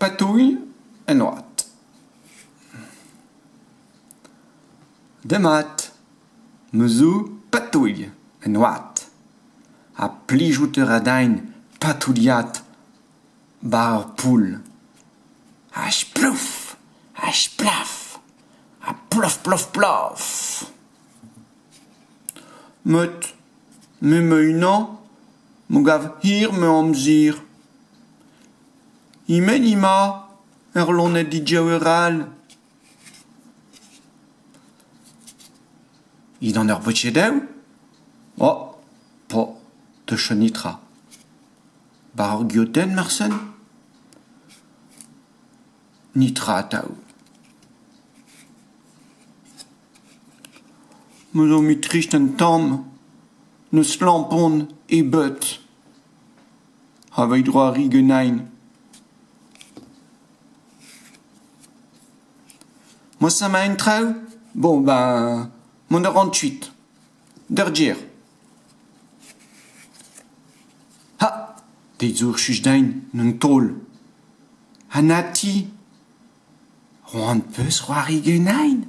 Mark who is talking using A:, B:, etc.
A: Patouilh en oad. Demat, me zo Patouilh en oad ha plijout a ra din patouilhat 'ba ur poull. Ha splouf ha splaf ha plof plof plof. Met me ma-unan me gav hir ma amzer. E-men emañ ur loened didiouer all ? Dindan ur bruchedoù ? Oh, pa, 'teus netra. 'Ba ur geotenn marse ? Netra atav. Me zo mui trist un tamm, n'eus lampon ebet. Aveit c'hoari ganin. Moa emañ an traoù ? Bon ben mont a ran kuit. D'ur gêr. Ha te zo ur din un taol. Ha na ti ? C'hoant 'peus c'hoari ganin ?